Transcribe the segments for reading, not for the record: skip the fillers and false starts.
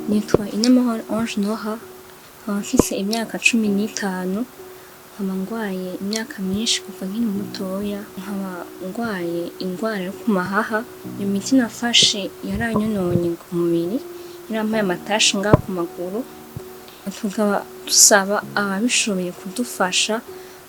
Nitwa Inamahoro Ange Noha, nkaba mfise imyaka 15, nkaba ngwaye imyaka myinshi kuva nkiri mutoya, nkaba ngwaye ingwara yo ku mahaha. Iyo miti nafashe yaranyononye ku mubiri, yarampaye ama taches ngaha ku maguru. Tukaba dusaba ababishoboye kudufasha,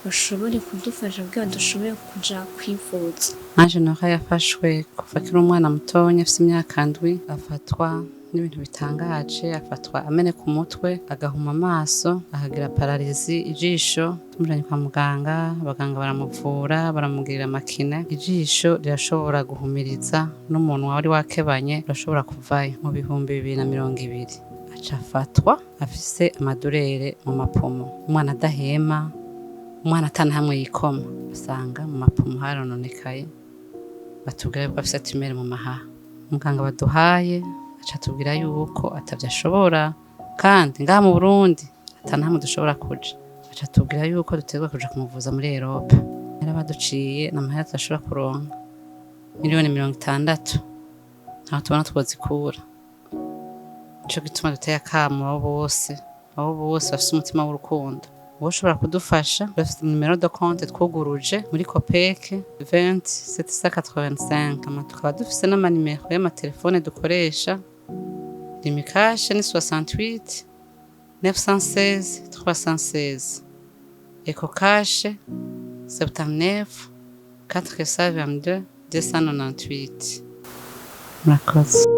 bashobore kudufasha kugira dushobore kuja kwivuza. Ange Noha yafashwe kuva akiri umwana mutonya, afise imyaka 7, afatwa n'ibintu bitangaje: afatwa ameneka umutwe, agahuma amaso, akagira paralysie ijisho. Tumujanye kwa muganga, abaganga baramuvura, baramugirira ama kiné, ijisho rirashobora guhumiriza n'umunwa wari wakebanye urashobora kuvayo. Mu 2020 aca afatwa afise ama douleurs mu ma poumons, umwana adahema, umwana atanahamwe yikoma, basanga mu ma poumons harononekaye, batubwira yuko afise tumeur mu mahaha. Muganga baduhaye aca atubwira yuko atavyo ashobora, kandi ngaha mu Burundi atanahamwe dushobora kuja. Aca atubwira yuko dutegerezwa kuja kumuvuza muri Europe. Yarabaduciye n'amahera tudashobora kuronka, miliyoni 60, ntaho tubona twozikura. Nico gituma duteye akamo abo bose bafise umutima w'urukundo, uwoshobora kudufasha. Bafise numéro de compte twuguruje muri COOPEC, 20 785. Hama tukaba dufise n'amanimero y'amatelefone dukoresha. Lumicash ni 68 916 316, Ecocash 79 422 298. Murakoze.